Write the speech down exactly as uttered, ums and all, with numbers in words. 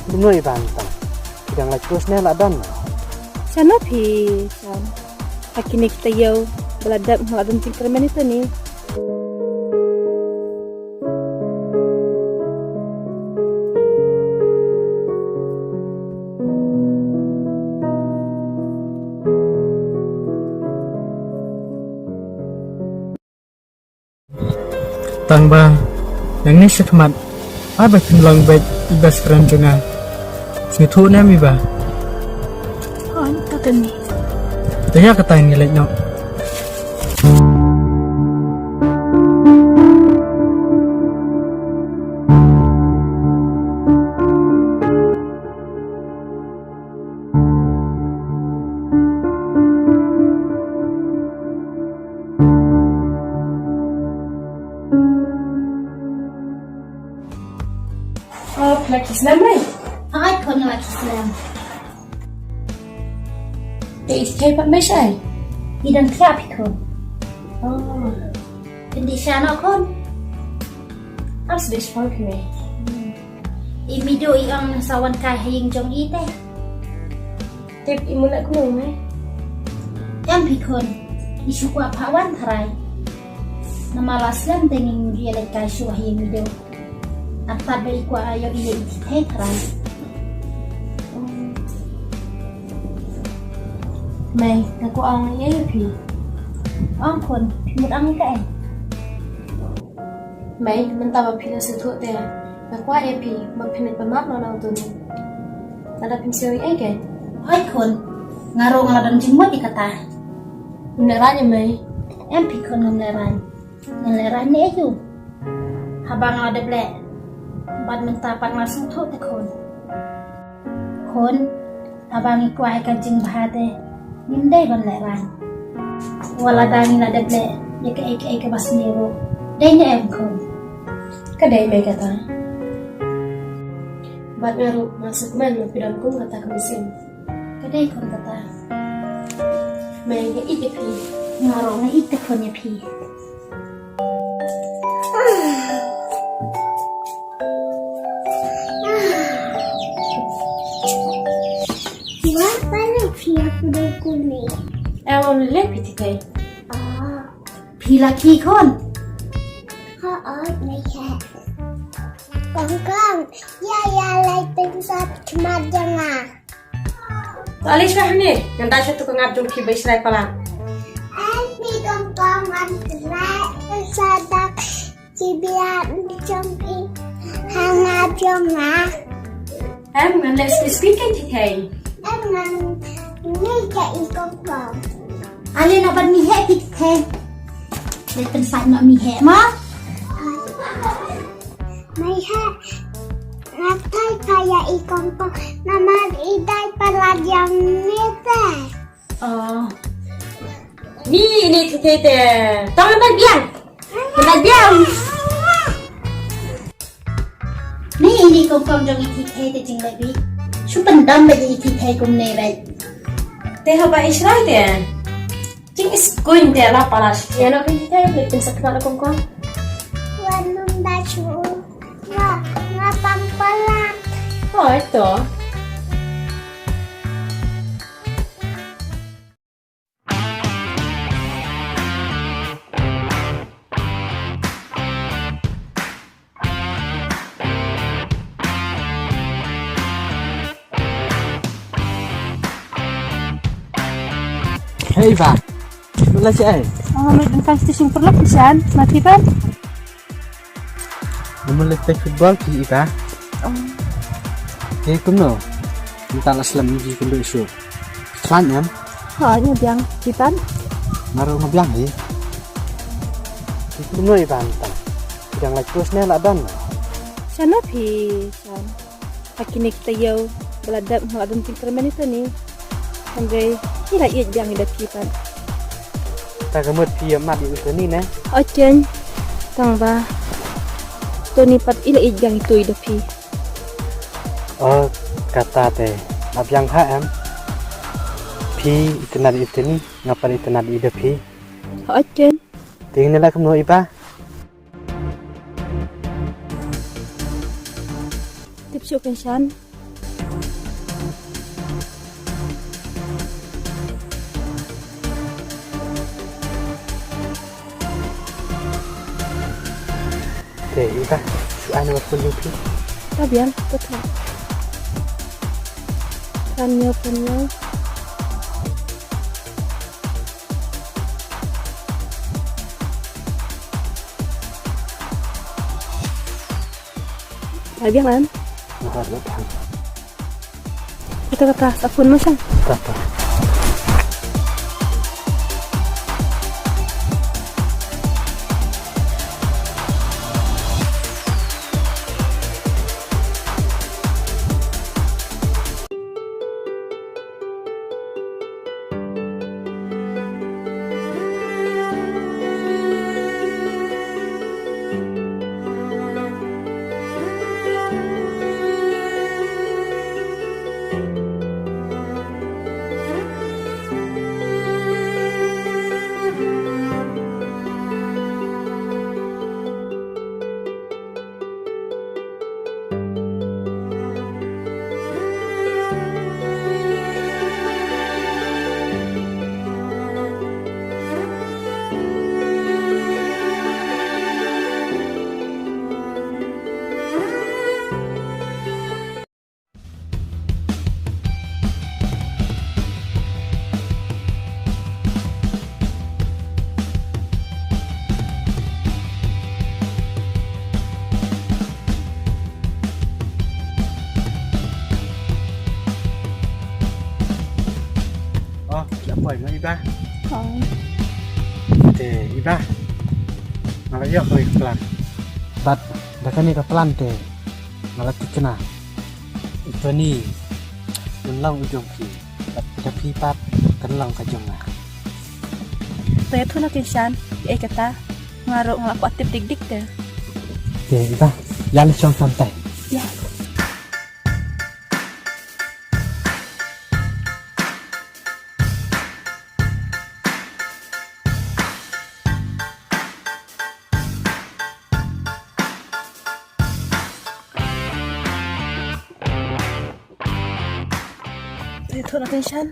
Kumno i ban tang. Ki dang lait kos ne la don. Shano phi shan. Ha kine ki taïew ba la dep nga la don jingkyrmen ïa tuni. Tang ba nangne shakhmat, ai ba phin long bad i best friend jong nga. Sngewthuh ne em i ba? Hooid, to tang ni. Te ïa kata ngi leit noh. Oh, phi la kit slem ne? Hooid khun, nga la kit slem. Te i Thikthei pat mei shai? I dang thiah phi khun. Oh. Phin dih sha noh khun. Ap sbeh sha phi mei. I Mido i ong sa wan kai ha ïing jong i te. Tip i mut kumno mei? Em phi khun, i shu kwah phah wan tharai. Namar la slem te ngin ïa leit kai shuwa ha ïing Mido. Artat ba i kwah ïoh i leh i Thikthei tharai. Mei, nga kwah ong ïa phi. Ong khun, phi mut ong kaei? Mei, mynta ba phi la sngewthuh te, nga kwah ïa phi ba phin leit pynmap noh na utu ni. Lada phim sngewthuh ïa kei. Hooid khun, nga ruh nga la don jingmut ïa kata. Ngim lehraiñ ïa mei. Em phi khun, ngam lehraiñ. Ngan lehraiñ ne aïu? Haba nga la dep leh bad mynta pat nga la sngewthuh te khun. Khun, haba ngi kwah ïa ka jingbha te ngim dei ban lehraiñ. Wat lada ngi la dep leh ïa kaei kaei kaba sniew ruh, dei ne em khun? Ka dei mei kata. Bad nga ruh nga sngewkmen ba phi don kum kata ka mynsiem. Ka dei khun kata. Mei, nga ïeit ïa phi. Nga ruh nga ïeit te khun ïa phi. Wat pala phi aku dei kuni. Em, ong leh phi Thikthei. Ah, phi la khie khun. Ha, ot mei khe. Kong kong, ïa ïa lai pynsat khmat jong nga. To ale shuwa hangne, ngan dai shuwa tu ka ngap jong phi ba i Shrai palat. Ai phi kong kong, ngan krai sa dak ki biang jong i ha ngap jong nga. Em, ngan leh spi spi ka Thikthei. Em, ngan ngi ka i kong kong. Ale na ban mi heh Thikthei. Le pynsat na mi heh ma. Mei heh, nga thait pha ïa i kong kong namar i dei palat ïa ngi te. Oh. Ni ini Thikthei te. Tang ban biang. Ban biang. Ni ini kong kong jong i Thikthei te jingleh bit. Shu pyndam bad i Thikthei kumne bad. Te haba i Shrai te. Jingïaskuin te la palat. Ïa no phi Thikthei, phi pynsak khmat la kong kong. Wan num da shu. Nga, nga pang palat. Hooid to. Hei ba. Mula si ai. Oh, mula dun kan station pun lah pisan. Mati kan? Mula play football ki ita. Oh. Hei kumno. Minta lah selam ji kundu isu. Klan em? Ha, nya biang kitan. Naru nga biang hi. Kumno i ban tan. Biang lai kus ne la dan. Shano phi shan. Ha kine ki taïew ba la dep nga la don jingkyrmen ïa tuni. Hynrei i la ïeit biang ïa da phi pat. Ta ka mut phi ïa mad ïa tuni ne? Hooid ken. Tang ba tuni pat i la ïeit biang ïa tu ïa da phi. Oh, kata te. La biang ha em. Phi i kynad ïa tuni, nga pat i kynad ïa da phi. Hooid ken. Te ngin ïa la kumno i ba? Tip shuh ken shan. Shu ai number phone jong phi. Ta biang, ta tha. Kan nyo, kan nyo. Ai biang em. Mahar na tang. Kata kata, sa phone mo sang. Kata. Oh, la poi ma iba. Oh. Te iba. Nga la ïoh kawei ka plan. Bad da kane ka plan te nga la tikna. Tony, un long u jong phi. Bad ka phi pat kan long ka jong nga. Te ïathuh noh Tingshan, ei kata. Nga ruh nga la kwah tip dik dik te. Te iba, ïa la shong samtai. Ïa. Te ïathuh noh Tingshan.